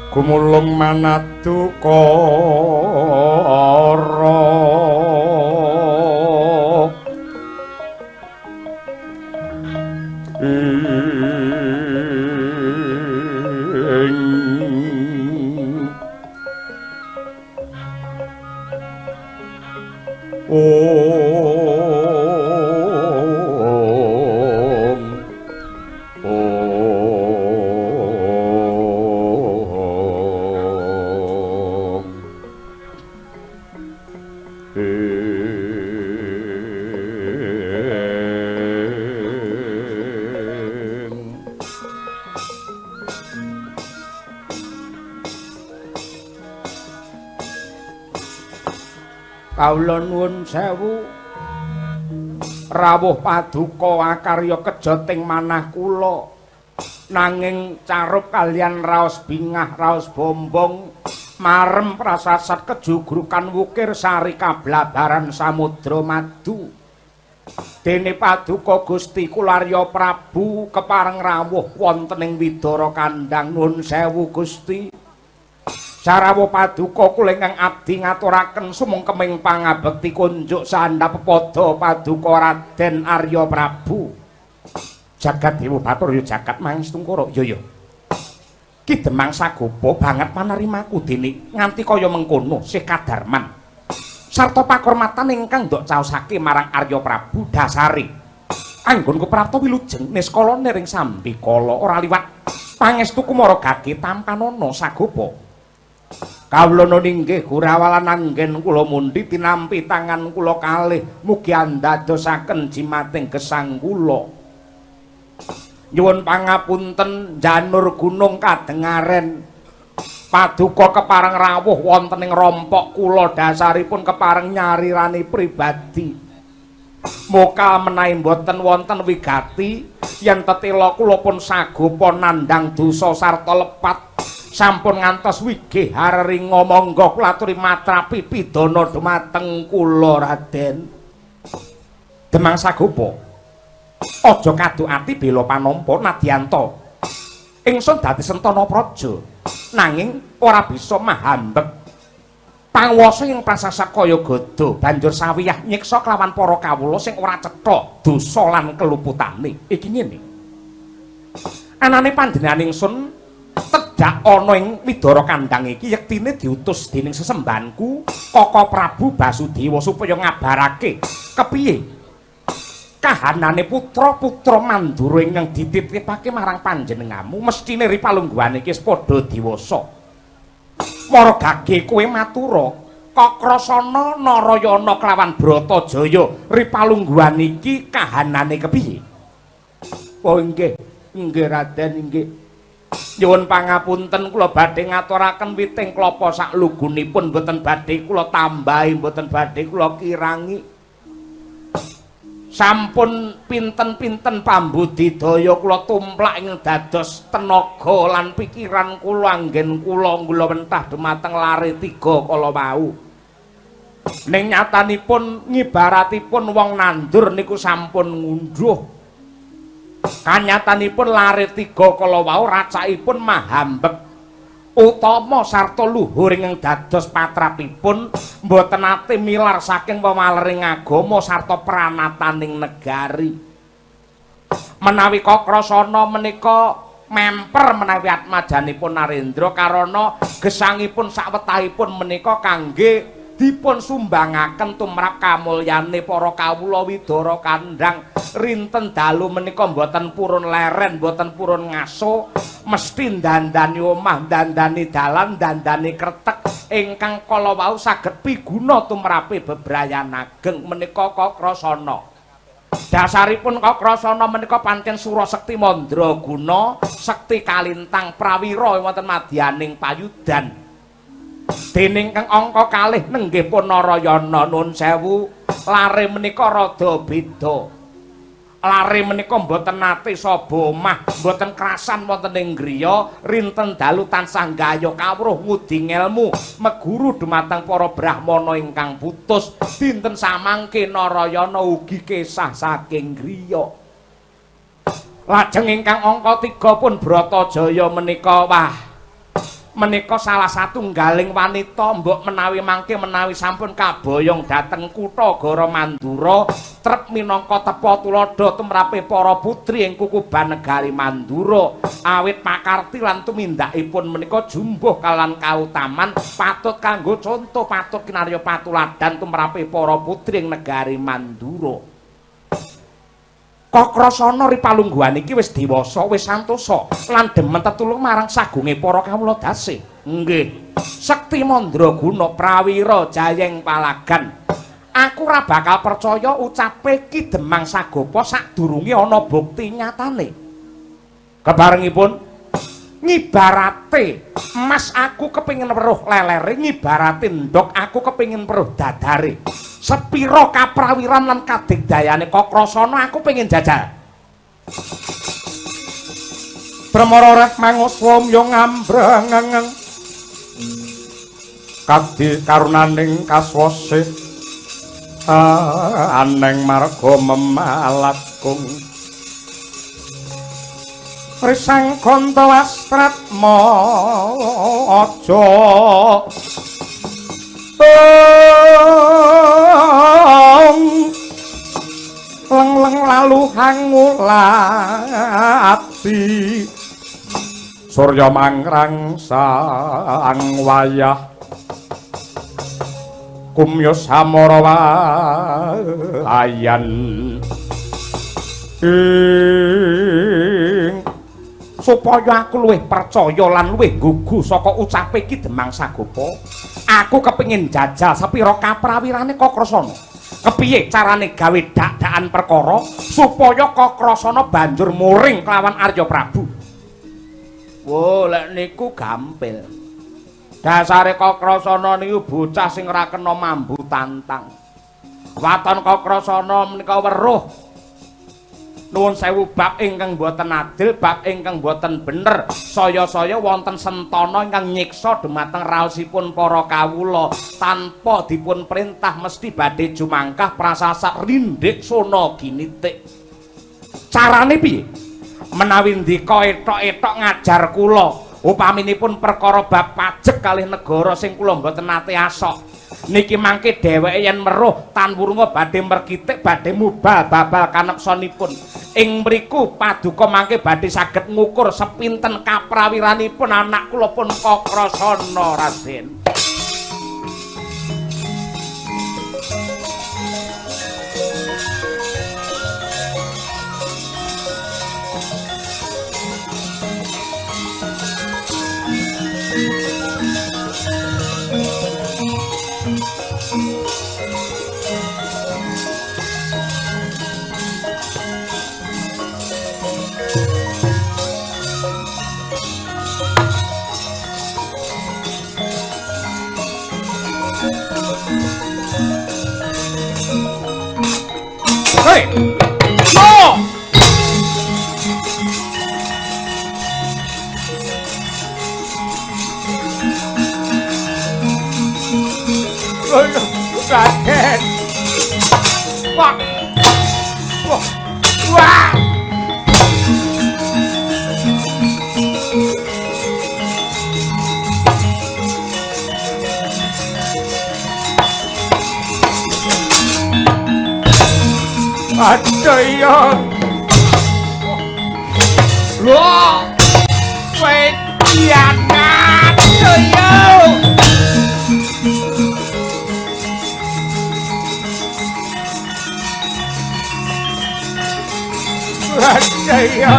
Gumulung manadu kara. Om Om Ing. Kawula nuwun sewu rawuh paduka akarya kejating manah kula, nanging carup kaliyan raos bingah raos bombong marem prasasat kejugrukan wukir sari kablabaran samudra madu. Dene paduka Gusti kula Arya Prabu kepareng rawuh wonten ing Widara Kandhang. Nuwun sewu Gusti. Sarawuh paduka kula ingkang abdi ngaturaken sumengkeming pangabekti kunjuk sandhap pepada paduka Raden Arya Prabu. Jagat Dewa Bathara ya jagat mangestungkara. Ya ya. Ki Demang Sagopa banget panarimaku dene nganti kaya mengkono sih kadarman. Sarta pakurmatan ingkang ndok caosake marang Arya Prabu dasare anggonku prapta wilujeng niskala niring sambikala ora liwat pangestu kumara gage tampanana Sagopa. Kawula ninggih gurawalan anggen kula mundhi tinampi tangan kula kalih mugi andadosaken jimating gesang kula. Nyuwun pangapunten janur gunung kadengaren paduka kepareng rawuh wonten ing rompok kula dasaripun kepareng nyarirani pribadi. Mokal menawi mboten wonten wigati yen tetela kula pun sagopa nandhang dosa sarta lepat sampun ngantos wigih hareringa. Monggo kula aturi matrapi pidana dumateng kula Raden. Demang Sagopa, aja kadu ati bela panampa nadyanta ingsun dadi sentana praja nanging ora bisa mahambek panguwasa ing prasasa kaya gada banjur sawiyah nyiksa kelawan para kawula sing ora cetha dosa lan keluputane. Iki ngene anane panjenengan ingsun tedhak ana ing Widara Kandhang iki yektine diutus dening sesembahanku Kaka Prabu Basudewa supaya ngabarake kepiye kahanane putra-putra Mandura ingkang dititipake marang panjenenganmu. Mesthine ri palungguhan iki wis padha diwasa. Mara gage kowe matura Kakrasana Narayana kelawan Bratajaya ri palungguhan iki kahanane kepiye? Oh inggih, inggih Raden inggih. Nyuwun pangapunten kula badhe ngaturaken witing klapa saklugunipun mboten badhe kula tambahi mboten badhe kula kirangi. Sampun pinten-pinten pambudidaya kula tumplak ing dados tenaga lan pikiran kula anggen kula nggulawentah dumateng lare tiga kala wau. Ning nyatanipun ngibaratipun wong nandur niku sampun ngundhuh. Kanyatanipun lare tiga kala wau racakipun mahambek utama sarta luhur ingkang dados patrapipun mboten nate milar saking wewalering agama sarta pranataning negari. Menawi Kakrasana menika memper menawi atmajanipun Narendra karana gesangipun sawetahipun menika kangge dipun sumbangaken tumrap kamulyane para kawula Widara Kandhang. Rinten dalu menika mboten purun leren, mboten purun ngaso, mesti ndandani omah, ndandani dalan, ndandani kretek ingkang kala wau saged piguna tumrape bebrayan ageng menika Kakrasana. Dasaripun Kakrasana menika pancen sura sekti mandraguna, sekti kalintang prawira wonten madyaning payudan. Dening kang angka kalih nenggih pun Narayana nun sewu lare menika rada beda. Lare menika mboten nate saba omah, mboten krasan wonten ing griya, rinten dalu tansah gayuh kawruh ngudi ngelmu, meguru dumateng para brahmana ingkang putus. Dinten samangke Narayana ugi kesah saking griya. Lajeng ingkang angka 3 pun Bratajaya menika wah Menika salah satunggaling wanita mbok menawi mangke menawi sampun kaboyong dhateng kutha Goro Mandura trep minangka tepa tuladha tumrape para putri ing kukuban negari Mandura awit pakarti lan tumindakipun menika jumbuh kalan kautaman patut kanggo conto patut kinarya patuladan tumrape para putri ing negari Mandura. Kakrasana ripalungguhan iki wis dewasa, wis santosa lan demen tetulung marang sagunge para kawula dase. Nggih. Sekti mandraguna prawira jayeng palagan. Aku ora bakal percaya ucape Ki Demang Sagopa sadurunge ana bukti nyatane. Kebarengipun ngibarate emas aku kepengin weruh lelere, ngibarate ndhok aku kepengin weruh dadare. Sepira kaprawiran lan kadigdayane Kakrasana aku pengin jajal. Bremara reh manguswa yo ngambreng kadi karunaning kaswase aneng marga memalakung risang kanta astratma aja leng-leng lalu hangulati surya mangrang sang wayah kumya samara wayan ing supaya aku luwih percaya lan luwih gugu saka ucape Ki Demang Sagopa. Aku kepengin jajal sepira kaprawirane Kakrasana. Kepiye carane gawe dak-dakan perkara supaya Kakrasana banjur muring kelawan Arya Prabu? Wo, lek niku gampil. Dasare Kakrasana niku bocah sing ora kena mambu tantang. Waton Kakrasana menika weruh. Nuwun sewu bab ingkang boten adil, bab ingkang boten bener. Saya-saya wonten sentana ingkang nyiksa dumateng raosipun para kawula tanpa dipun perintah mesti badhe jumangkah prasasat rindik sona ginitik. Carane piye? Menawi ndika etok-etok ngajar kula, upaminipun perkara bab pajek kalih negara sing kula mboten nate asok. Niki mangke dheweke yen meruh tan wurunga badhe merkitik badhe mubal babal kaneksanipun. Ing mriku paduka mangke badhe saged ngukur sepinten kaprawiranipun anak kula pun Kakrasana Raden. Hei! No! Raden. Wah. Wah. Wah. Aduh iya. Loh. Kowe kianat. Aduh iya. Aduh iya.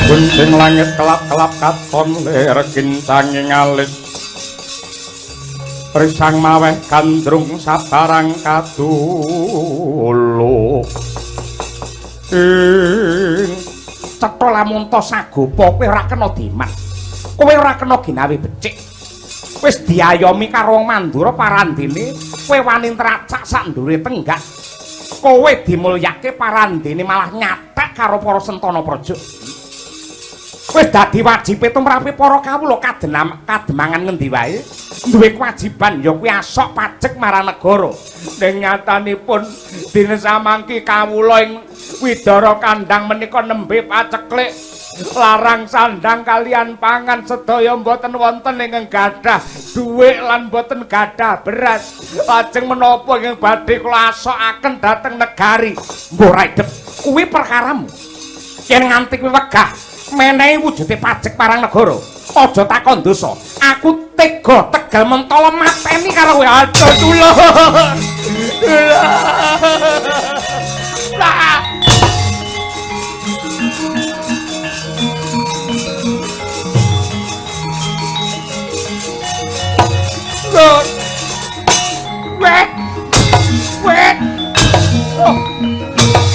Gunting langit kelap-kelap katon lir kincanging alis risang maweh gandrung sabarang kadulu ing cetha lamunta sagopa kowe ora kena diman, kowe ora kena ginawe becik, wis diayomi karo wong Mandura parandene kowe wani ntracak sak ndure tenggak, kowe dimulyake parandene malah nyathek karo para sentana praja. Wis dadi wajibe tumrape para kawula kademangan ngendi wae Duwe kewajiban ya kuwi asok pajek marang negara. Ning nyatanipun dene samangki kawula ing Widara Kandhang menika nembe paceklik larang sandang kalian pangan sedaya mboten wonten ingkang gadah dhuwit lan mboten gadah beras. Lajeng menapa ingkang badhe kula asokaken dhateng negari? Mbok ra idep, kuwi perkaramu. Yen nganti kuwi wegah menehi wujude pajek marang negara, aja takon dosa. Aku tega tegel mentala mateni karo kowe. Aduh tulung. Wet. Wet. Oh.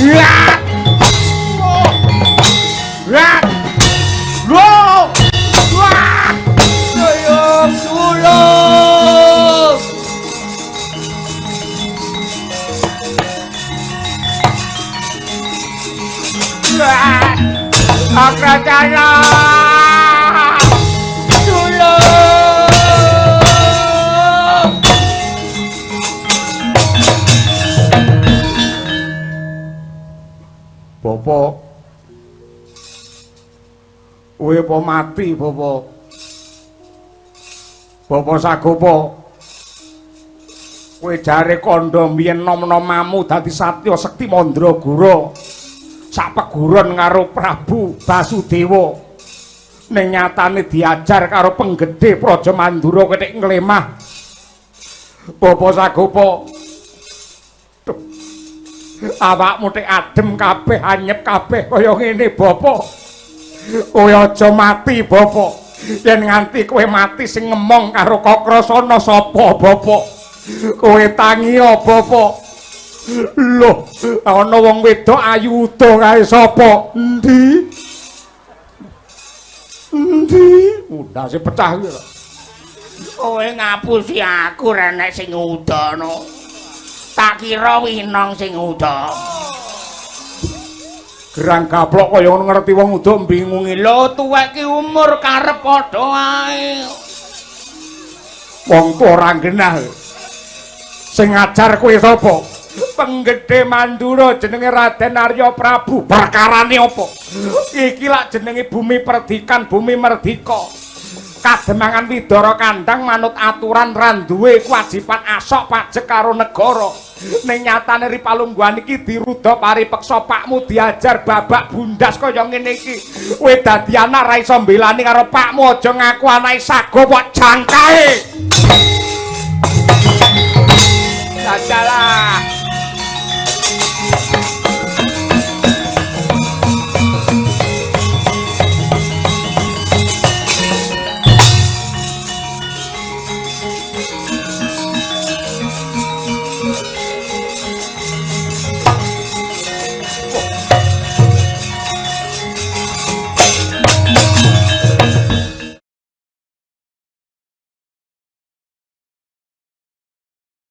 Ya. Oh. Ya. Loh. Wah. Tulung, tulung. Wah. Akracana. Tulung. Bapak, kowe apa mati, Bapak? Bapak Sagopa, kowe jare kandha mbiyen nom-nomamu dadi satya sekti mandragura sapeguron karo Prabu Basudewa. Ning nyatane diajar karo penggedhe Praja Mandura kethek nglemah. Bapak Sagopa, awakmu tek adem kabeh anyep kabeh kaya ngene, Bapak. Kowe aja mati, Bapak. Yen nganti kowe mati sing ngemong karo Kakrasana sapa, Bapak? Kowe tangiya, Bapak. Loh, ana wong wedok ayu uda kae sapa? Endi? Endi? Undase pecah kuwi. Kowe ngapusi aku ra nek sing udana. Tak kira winong sing uda. Gerang gaplok kaya ngono ngerti wong uda mbingungi. Lho tuwek ki umur karep padha wae. Wong tuwa ora genah. Sing ngajar kowe sapa? Penggedhe Mandura jenenge Raden Arya Prabu. Perkarane apa? Iki lak jenenge bumi perdikan, bumi merdika. Kademangan Widara Kandhang manut aturan ra duwe kewajiban asok pajek karo negara. Ning nyatane ri palungguhan iki dirudha paripeksa pakmu diajar babak bundas kaya ngene iki. Kowe dadi anak ra iso mbelani karo pakmu, aja ngaku anake sago kok jangkae. Dajalah.